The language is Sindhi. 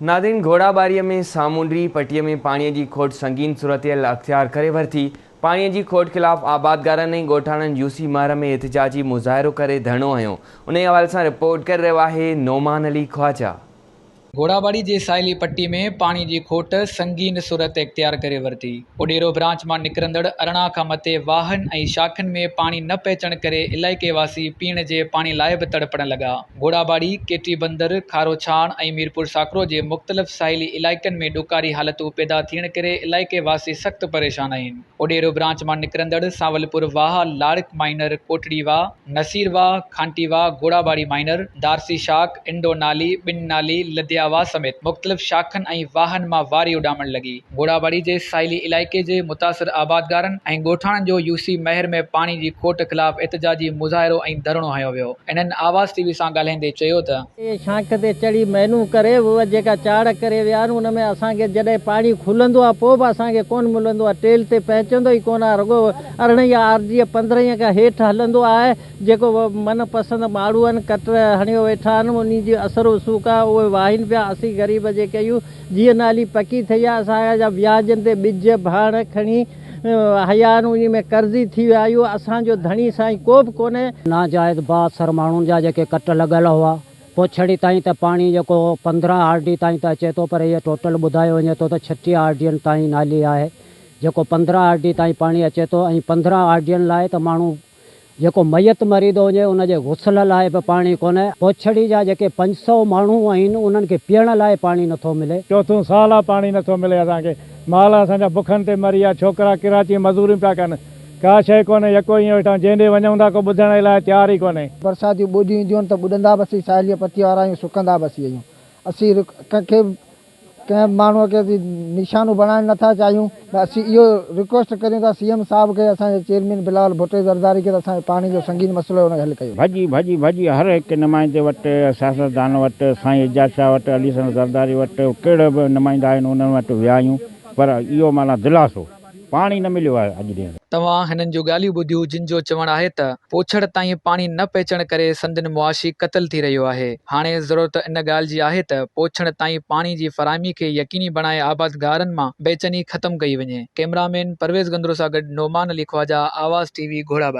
ناظرين گهوڙاٻاريء ۾ سامونڊي پٽيء ۾ پاڻيء جي کوٽ سنگين صورتحال اختيار ڪري ورتي، پاڻيء جي کوٽ خلاف آبادگارن ۽ ڳوٺاڻن يو سي مهر ۾ احتجاجي مظاهرو ڪري ڌرڻو هنيو، انهي حوالي سان رپورٽ ڪري رهيو آهي نعمان علي خواجه. گهوڙاٻاري جي ساحلي پٽي ۾ پاڻي جي کوٽ سنگين صورت اختيار ڪري ورتي. اڏيرو برانچ مان نڪرندڙ 18 کان مٿي واهن ۽ شاخن ۾ پاڻي نه پهچڻ ڪري علائقي واسي پيئڻ جي پاڻي لاء به تڙپڻ لڳا. گهوڙاٻاڙي، ڪيٽي بندر، کاروڇاڻ ۽ ميرپور ساڪرو جي مختلف ساحلي علائقن ۾ ڏڪاري حالتون پيدا ٿيڻ ڪري علائقي واسي سخت پريشان آهن. اڏيرو برانچ مان نڪرندڙ سانولپور واهه، لاڙڪ مائنر، ڪوٽڙي واهه، نصير واهه، کانٽي واهه، گهوڙاٻاڙي مائنر، دارسي شاخ، انڊو نالي، ٻن نالي، لديا واهه سميت مختلف شاخن ۽ واهن مان واري اڏامڻ لڳي. گهوڙاٻاڙي جي ساحلي علائقي جي متاثر آبادگارن ۽ ڳوٺاڻن جو يو سي مهر ۾ پاڻي جي کوٽ خلاف احتجاجي مظاهرو ۽ ڌرڻو هنيو ويو. انهن آواز ٽي وي سان ڳالهائيندي چيو ته. شاخ تي چڙهي مهنون ڪري اهي جيڪا چاڙهه ڪري ويا آهن ان ۾ اسان کي جڏهن پاڻي کلندو آهي پوء به اسان کي ڪونه ملندو آهي ٽيل تي پهچندو ئي ڪونه آهي رڳو 18 يا آر جي 15 کان هيٺ هلندو آهي جيڪو من پسند ماڻهو آهن ڪٽ هڻيو ويٺا آهن انهي جي اثر رسوخ آهي اهي واهين پيا اسين غريب جيڪي آهيون جيئن نالي پڪي ٿئي ها، اسان جا وياجن تي ٻج ڀاڻ کڻي هيا آهن، انهي ۾ قرضي ٿي ويا آهيون، اسان جو ڌڻي سائين ڪو به ڪونهي. ناجائز بااثر ماڻهن جا جيڪي ڪٽ لڳل هئا، پوڇڙي تائين ته پاڻي جيڪو 15 آر ڊي تائين ته اچي ٿو پر اهي ٽوٽل ٻڌايو وڃي ٿو ته 36 آر ڊين تائين نالي آهي جيڪو 15 آر ڊي تائين پاڻي اچي ٿو ۽ 15 آر ڊين لاء ته ماڻهو جيڪو ميت مري ٿو وڃي ان جي غسل لاء به پاڻي ڪونهي. پوڇڙي جا جيڪي 500 ماڻهو آهن انهن کي پيئڻ لاء پاڻي نٿو ملي. چوٿون سال آ پاڻي نٿو ملي اسان کي. مال اسان جا بکن تي مري ويا ڇوڪرا ڪراچي مزوريون پيا ڪن. ڪا شيء ڪونهي يڪو ائين ويٺا آهيون جنهن ڏي وڃون ٿا ڪو ٻڌڻ لاء تيار ئي ڪونهي. برسات جون ٻوڏيون اينديون آهن ته ٻڏندا به اسين ساحليء پٽيء وارا آهيون سڪندا به اسين آهيون. اسين ڪنهن کي به ڪنهن به ماڻهوء کي اسين نشانو بڻائڻ نه ٿا چاهيون ته اسين اهو رڪويسٽ ڪريون ٿا سي ايم صاحب کي اسان جي چيئرمين بلاول ڀٽو زرداري کي ته اسان جو پاڻي جو سنگين مسئلو آهي ان کي حل ڪيو. ڀڄي ڀڄي ڀڄي هر هڪ نمائندي وٽ سياستدان وٽ سائين اعجاز شاهه وٽ علي حسن زرداري وٽ ڪهڙا به نمائندا آهن انهن وٽ ويا آهيون پر اهو معنيٰ دلاسو پاڻي نه مليو آهي اڄ ڏينهن تائين. توهان هنن جون ڳالهيون ٻڌيون جن جو چوڻ آهي ته پوڇڙ تائين پاڻي نه پهچڻ ڪري سندن معاشي قتل ٿي رهيو آهي. هاڻي ضرورت ان ڳالهه جي آهي ته پوڇڙ تائين پاڻي جي فراهمي کي يقيني بڻائي آبادگارن مان بيچيني ختم ڪئي وڃي. ڪئميرا مين پرويز گندرو سان گڏ نعمان علي خواجه، آواز ٽي وي، گهوڙاٻاري.